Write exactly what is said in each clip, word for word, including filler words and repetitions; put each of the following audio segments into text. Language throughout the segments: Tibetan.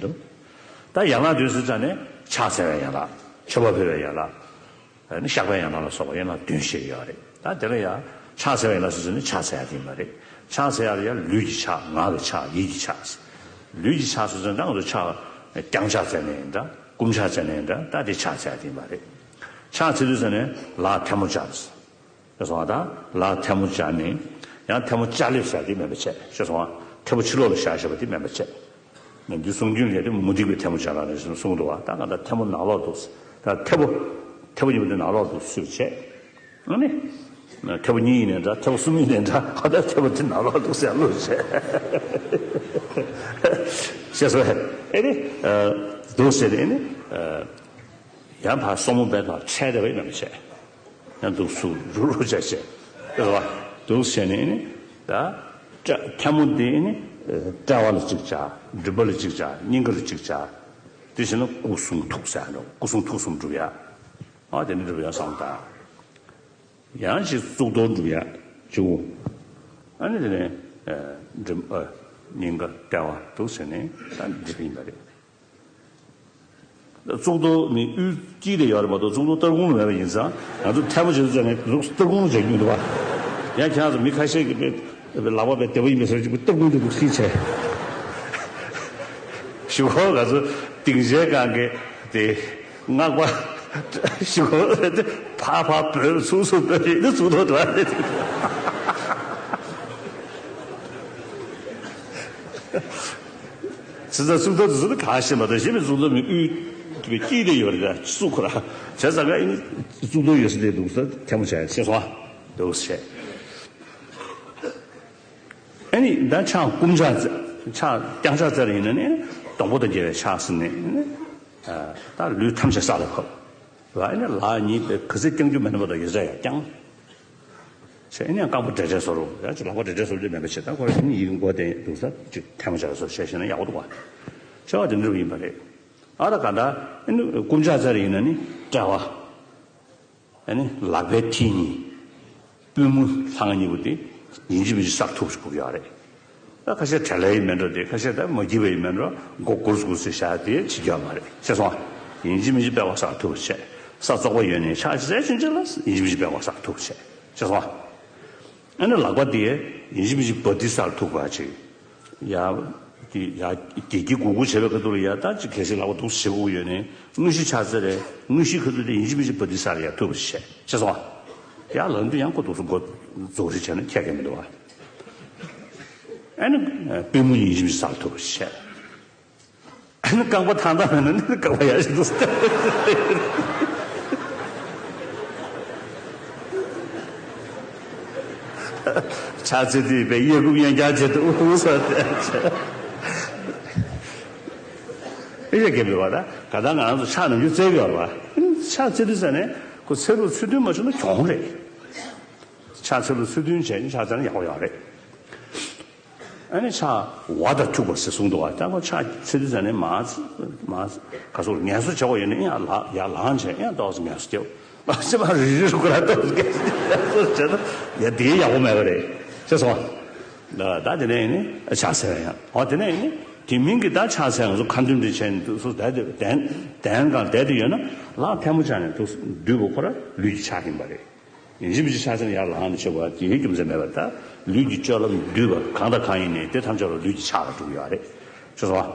འདུག་ད་ཡན་ལག་བདུན་ཟེར་ཙང་ནས་ཕྱག་འཚལ་བའི་ཡན་ལག་མཆོད་པ་ཕུལ་བའི་ཡན་ལག་ཨ་ནི་བཤགས་པའི་ཡན་ལག་ལ་སོགས་པ་ཡན་ལག་བདུན་བཤད་ཀྱི་ཡོད་རེད། ད་དེ་ལ་ཡང་ཕྱག་འཚལ་བའི་ཡན་ལག་ཟེར་ཙང་ནས་ཕྱག་འཚལ་ཡ་དེ་ཡིན་པ་རེད། ཕྱག་འཚལ་ཡ་ལ་ཡང་ལུས་ཀྱི་ཕྱག་ངག་གི་ཕྱག་ཡིད་ཀྱི་ཕྱག་ལུས་ཀྱི་ཕྱག་ཟེར་ཙང་ད་ང་ཚོ་ཕྱག་བརྐྱང་ཕྱག་འཚལ་ནས་ཡིན་འདྲ་བསྐུམ་ཕྱག་འཚལ་ནས་ཡིན་འདྲ་ད་དེ་ཕྱག་འཚལ་ཡ་དེ་ཡིན་པ་རེད། ཕྱག་འཚལ་དུས་ཙ་ནས་ལག་ཐལ་མོ་སྦྱར། ཞེས་སོང་བ་དང་ལག་ཐལ་མོ་སྦྱར་ནས་ཡང་ཐལ་མོ་སྦྱར་ལེབ་ཟེར་དེ་མེད་པ་བྱས་ཞེས་སོང་བ། ཐལ་མོ་ཕྱི་ལོགས་ལ་བཞག་བཞག་པ་དེ་མེད་པ་བྱས། ནམ་རྒྱུན་གསུང་རྒྱུན་ལས་དེ་མུ་སྟེགས་པའི་ཐལ་མོ་སྦྱར་ལ་རེ་ཞིག་གསུངས་འདུག་བ། ད་ག་ད་ཐལ་མོ་ནང་ལོགས་འདུག་ད་ཐལ་པོ་ཐལ་པོ་གཉིས་པོ་དེ་ནང་ལོགས་འདུག་སུས་བྱས། ཨ་ནི། ཐལ་པོ་གཉིས་ཡིན་ནའི་འདྲ་ཐལ་པོ་གསུམ་ཡིན་ནའི་འདྲ་ག་ད་ཐལ་པོ་དེ་ནང་ལོགས་འདུག་ཟེར་ལོས་བྱས། ཞེས་སོ། ཨེ་ནི། འདུག་ཟེར་ནས་ཨེ་ནི། ཡང་ཕར་སོར་མོ་བས་ཕར་འཕྲལ་དེ་བས་མེད་པ་བྱས། ཡང་འདུག་སུ་རུ་རུ་བྱས་བྱས། རེད་བ། འདུག་བྱས་ནས་ནི། ད། ཐལ་མོ་འདི་ནི། དཔྲལ་བ་ལ་གཅིག་བྱ། མགྲིན་པ་ལ་གཅིག་བྱ། སྙིང་ག་ལ་གཅིག་བྱ། དེ་བྱས་ན་སྐུ་གསུང་ཐུགས་ཟེར་འགྲོ། སྐུ་གསུང་ཐུགས་གསུམ་སྒྲུབ་ཡ། ཨ་དེ་ནི་སྒྲུབ་ཡ་བསམ་དང་། ཡང་ཅིག་གཙུག་ཏོར་སྒྲུབ་ཡ། བཅུ། ཨ་ནི་དེ་ནས། མགྲིན་པ། སྙིང་ག་དཔྲལ་བ་འདུག་བྱས་ནས་ད་འདི་ཡིན་པ་རེད། གཙུག་ཏོར་ནི་དབུའི་དཀྱིལ་དེ་ཡོད་རེད་མ་གཏོགས་གཙུག་ཏོར་སྟར་ཁུང་ལ་མེད་པ་ཡིན་ཙང་ང་ཚོ་ཐལ་མོ་བྱེད་དུས་ཙང་ནས་གཙུག་སྟར་ཁུང་ལ་བྱེད་རྒྱུ་འདུག་བ། ཡང་ཁྱེད་རང་ཚོ་མི་ཁ་ཤས་ཀྱིས་དཔེ་ལག་པ་དཔེ་བདེ་པོ་ཡིན་པའི་བཟོ་ཅིག་སྟར་ཁུང་དེ་འདུག་ཤེས་བྱས། གཞུག་གུ་ང་ཚོ་སྡིངས་ཆའི་སྒང་གི་དེ་སྔགས་པ་གཞུག་གུ་ཕར་ཕར་འབོད་ཚུར་ཚུར་འབོད་རེད་དེ་གཙུག་ཏོར་འདུག་བ། ཚེ་ཚ་གཙུག་ཏོར་དུ་ཟུར་དུ་གང་ཤེས་མ་གཏོགས་གཞན་མི་གཙུག་ཏོར་མི་དབུས་ཀྱི་དཀྱིལ་དེ་ཡོད་རེད་ད་གཙུག་ཁོ་ར་བྱས་ཙང་ཀ་ཨིན་གཙུག་ཏོར་ཡོད་ས་དེ་འདུག་ས་ཐལ་མོ་བྱས་ཤེས་སོང་ཨ་འདུག་ཟེར། ཨ་ནི་ད་ཕྱག་བསྐུམ་ཕྱག་ཕྱག་བརྐྱང་ཕྱག་འཚལ་ཡིན་ན་ནི་སྡོང་པོ་དང་འགལ་བའི་ཕྱག་ཟེར་ནས་ད་ལུས་ཐམས་ཅད་ས་ལ་ཕབ། ཨ་ནི་ལག་གཉིས་པའི་ག་ཚོད་བརྐྱང་རྒྱུ་མེད་ན་མ་གཏོགས་ཡོད་ཚད་ཡང་བརྐྱང་། བྱས་ཨ་ནི་ཡང་རྐང་པ་འབྲེལ་སྒྲ་སོར་རོ་ཡང་ཅིག་ལག་པ་འབྲེལ་སྒྲ་སོར་རྒྱུ་མེད་པ་བྱས་ད་ཁོ་རང་ཡིན་མགོ་བསྟན་འདུག་ས་ཅིག་ཐལ་མོ་སྦྱར་སོར་བྱས་ཤེས་ན་ཡག་པོ་འདུག་བ། བྱ་བ་དེ་འདྲ་ཡིན་པ་རེད། ཨ་ད་ག་ད་ཨ་ནི་བསྐུམ་ཕྱག་འཚལ་ཡིན་ན་ནི་དཔྲལ་བ། ཨ་ནི་ལག་པའི་མཐིལ་གཉིས། པུས་མོ་ལྷ་ང་གཉིས་པོ་དེ་ཡིན་གཅིག་མིན་གཅིག་སར་ཐུག་ཅིག་དགོས་ཀྱི་ཡོད་རེད། ད་ཁ་ཤས་བྲེལ་ལ་ཡིན་མེད་འགྲོ་དེ་ཁ་ཤས་ད་མ་བགྱིས་པ་ཡིན་མེད་འགྲོ་མགོ་སྒུར་སྒུར་ཟེར་བཞག་དེ་བྱེད་ཀྱི་ཡོད་མ་རེད་ཤེས་སོང་ཨ། ཡིན་གཅིག་མིན་གཅིག་དཔྲལ་བ་སར་ཐུག་པ་བྱས། ས་བཙོག་པ་ཡོད་ནས་ཕྱག་ཅིག་འཚལ་ཕྱིན་ཆད་ལ་ཡིན་གཅིག་མིན་གཅིག་དཔྲལ་བ་སར་ཐུག་པ་བྱས་ཤེས་སོང་ཨ། ཨ་ནི་ལག་པ་དེ་ཡིན་གཅིག་མིན་གཅིག་བ་དི་སར་ཐུག་པ་ཅིག་ཡ། དེ་ཡ་དགྱེ་དགྱེ་དགུ་དགུ་བྱེད་པའི་ཁ་ཐུག་ལ་ཡ་ད་ཅིག་གལ་སྲིད་ལག་པ་འདུག་བྱེད་དགོས་ཡོད་ནས་དངོས་གཞི་ཕྱག་འཚལ་རེད་དངོས་གཞིའི་ཁ་ཐུག་དེ་ཡིན་གཅིག་མིན་གཅིག་བ་དི་སར་ཡ་ཐུག་པ་ཞིག་བྱས་ཤེས་སོང་ཨ། ཡ་ལ་འདི་ཡང་ཁོ་འདུག་སེ་མགོ་རྫོགས་རེ་བྱས་ན་ཁྱད་ཀྱང་མི་འདུག་ཨ། ཨ་ནི་པུས་མོ་ཡིན་གཅིག་མིན་གཅིག་སར་ཐུག་པ་ཞིག་བྱས། ཨ་ནི་རྐང་པ་ཐང་ཐང་མེད་ན་ནི་རྐང་པ་ཡར་ཞིག་འདུག་སེ། ཕྱག་འཚལ་དུས་པའི་གཡས་བསྐུམ་གཡོན་བརྐྱང་བྱེད་དུ་ཨུ་ཟེར་ཏེ། ཨེ་ཡ་གེ་མི་བ་ད་ག་ད་ང་རང་ཚོ་ཕྱག་ནམ་རྒྱུན་འཚལ་གི་ཡོད་རེད་བ། ཕྱག་འཚལ་དུས་ཙ་ནས་ཁོ་འཚལ་ལུགས་ཚུལ་མཐུན་མ་བྱུང་ན་གྱོང་རེད། ཕྱག་འཚལ་ལུགས་ཚུལ་མཐུན་བྱས་ནས་ཕྱག་འཚལ་ན་ཡག་པོ་ཡོད་རེད། ཨ་ནི་ཕྱག་བ་དང་འཁྱུག་པ་ཟེར་གསུངས་འདུག་བ། ད་ཁོ་ཕྱག་འཚལ་དུས་ཙ་ནས་མ་མ་ག་སོགས་ངལ་གསོ་བྱ་བ་ཡོད་ན་ཡང་ལ་ཡར་ལངས་བྱས་ཡང་ཏོག་ཙམ་ངལ་གསོ་རྒྱབ། མ་ཤེས་པ་རི་རི་རུ་ཁོ་ར་ཏོག་ཙམ་ངལ་གསོ་བྱས་ན་ཡ་དེ་ཡག་པོ་མེད་པ་རེད་ཤེས་སོང་བ། ད་དེ་ནས་ཡིན་ནི་ཕྱག་འཚལ་ཡང་འོ་དེ་ནས་ཡིན་ནི་དེ་མིན་གྱི་ད་ཕྱག་འཚལ་ང་ཚོ་ཁ་འདོན་འདི་བྱས་ནས་འདུག་སུ་བསྡད་དེ་གདན་གདན་སྒང་བསྡད་དེ་ཡོད་ན་ལག་ཐལ་མོ་སྦྱར་ནས་འདུག་འདུས་པ་ཁོ་ར་ལུས་ཀྱི་ཕྱག་ཡིན་པ་རེད། ཡིན་གཅིག་མིན་གཅིག་ཕྱག་འཚལ་ཡར་ལངས་ནས་བྱེད་དགོས་པ་དེའི་རྒྱུ་མཚན་མེད་པར་ད་ལུས་ཀྱི་སྤྱོད་ལམ་འདུས་པ་གང་དང་གང་ཡིན་ནའི་དེ་ཐམས་ཅད་ལ་ལུས་ཀྱི་ཕྱག་ལ་འགྲོ་གི་ཡོད་རེད་ཤེས་སོང་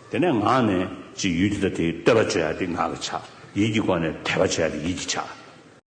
བ། དེ་ནས་ངག་ནས་ཅིག་ཡུལ་དེ་དང་དེའི་བསྟོད་པ་བརྗོད་ཡ་དེ་ངག་གི་ཕྱག་ཡིད་ཀྱི་སྒོ་ནས་དད་པ་བྱེད་ཡ་དེ་ཡིད་ཀྱི་ཕྱག